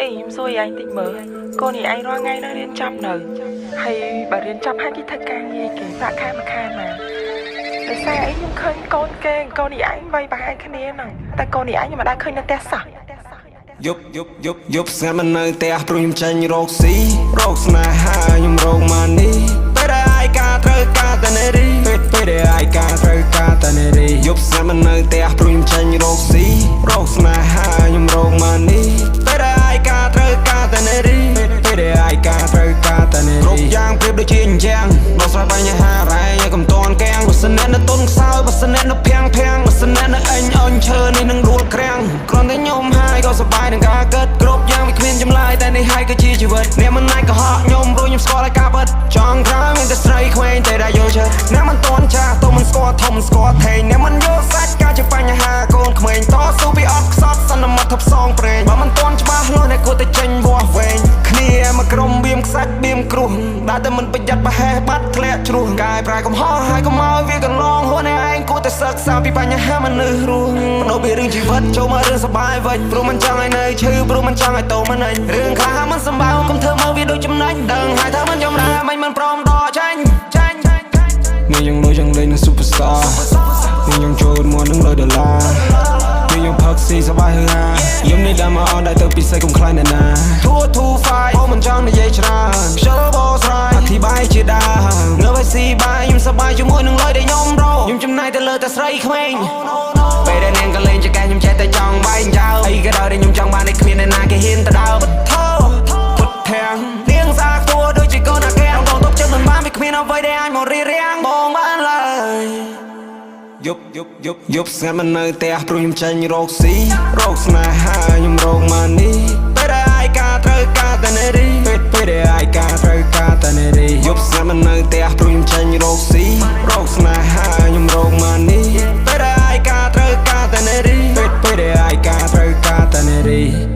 អេខ្ញុំសួរឯងតិចមើលកូននេះឯងរាល់ថ្ងៃនៅរៀនចប់នៅហើយបើរៀនចប់ហើយគេធ្វើការងារគេប្រាក់ខែមួយខែមកដោយសារអីខ្ញុំឃើញកូនគេកូននេះឯងវ័យប្រហែលគ្នាហ្នឹងតែកូននេះឯងខ្ញុំមិនដែលឃើញនៅផ្ទះសោះ យប់យប់យប់យប់ស្ងាត់មិននៅផ្ទះព្រោះខ្ញុំចេញរកស៊ីរកស្នេហាខ្ញុំរក money ពេលដែលឯកាត្រូវការតែនារីពេលពេលដែលឯកាត្រូវការតែនារីយប់ស្ងាត់មិននៅផ្ទះព្រោះខ្ញុំចេញរកស៊ីរកស្នេហាខ្ញុំរក money ពេលដែលឯកាត្រូវការតែនារីពេលពេលដែលឯកាត្រូវការតែនារីគ្រប់យ៉ាងប្រៀបដូចជាអញ្ចឹងដោះស្រាយបញ្ហារ៉ែឲ្យកុំតន់កាំងបើសិនអ្នកនៅទុនខ្សោយបើសិនអ្នកនៅភាំងភាំងបើសិនអ្នកនៅអញអញឈើនេះនឹងដួលក្រាំងគ្រាន់តែខ្ញុំហើយក៏សប្បាយនឹងការគិតគ្រប់យ៉ាងវាគ្មានចម្លើយតែនេះហើយគឺជាជីវិតអ្នកមិនអាចកុហកខ្ញុំព្រោះខ្ញុំស្គាល់ហើយការពិតចង់ក្រោយមានតែស្រីក្មេងតែដែលយល់ចិត្តអ្នកមិនតន់ចាស់ទៅមិនស្គាល់ធំមិនស្គាល់ថេងអ្នកមិនយល់សាច់ការជាបញ្ហាកូនក្មេងតស៊ូពីអត់ខ្សត់សន្មត់ថប់សងប្រេងបើមិនតន់ច្បាស់លាស់អ្នកគួរតែចេញវាស់វែងគ្នាមកក្រុមបៀមខ្សាច់បៀមគ្រោះដែលតែមិនប្រយ័ត្នប្រហែសបាត់ធ្លាក់ជ្រោះកាយប្រែកំហុសហើយកុំឲ្យវាកន្លងហួសអ្នកឯងគួរតែសិក្សាពីបញ្ហាមនុស្សរស់បដូរពីរឿងជីវិតចូលមករឿងសប្បាយវិញព្រោះមិនចង់ឲ្យនៅឈឺព្រោះមិនចង់ឲ្យតោមិនអញរឿងខ្លះមិនសម្បើកុំធ្វើមកវាដូចចំណេញដឹងហើយថាមិនយំដែរមិនមិនព្រមដកចាញ់ចាញ់នេះយើងលុយចង់លេងនឹង superstar នេះយើងចូលមកនឹងលុយដុល្លារនេះយើងផឹកស៊ីសប្បាយហឺហាយំនេះដើមមកអនដែរទៅពិសេសកុំខ្លាចអ្នកណា2 2 5អូមិនចង់និយាយច្រើនខ្ជិលបោស្រាយអធិប្បាយជាដើមងើបឲ្យស៊ីបាយខ្ញុំសប្បាយជាមួយនឹងលុយដែលខ្ញុំរកខ្ញុំចំណាយទៅលើតែស្រីក្មេងពេលដែលនាងក៏លេងចកែខ្ញុំចេះតែចង់បែងចោលអីក៏ដោយដែលខ្ញុំចង់បាននេះគ្មានអ្នកណាគេហ៊ានទៅដើមពុទ្ធោពុទ្ធធាំងនាងស្អាតខ្ទួដូចជាកូនអាកែងដងទុកចិត្តមិនបានវាគ្មានអ្វីដែលអាចមករៀបរៀងបងបានឡើយ យប់យប់យប់យប់ស្ងាត់មិននៅផ្ទះព្រោះខ្ញុំចេញរកស៊ីរកស្នេហាខ្ញុំរក money ពេលដែលឯកាត្រូវការតែនារីពេលពេលដែលឯកាត្រូវការតែនារីយប់ស្ងាត់មិននៅផ្ទះព្រោះខ្ញុំចេញរកស៊ីរកស្នេហាខ្ញុំរក money ពេលដែលឯកាត្រូវការតែនារីពេលពេលដែលឯកាត្រូវការតែនារី។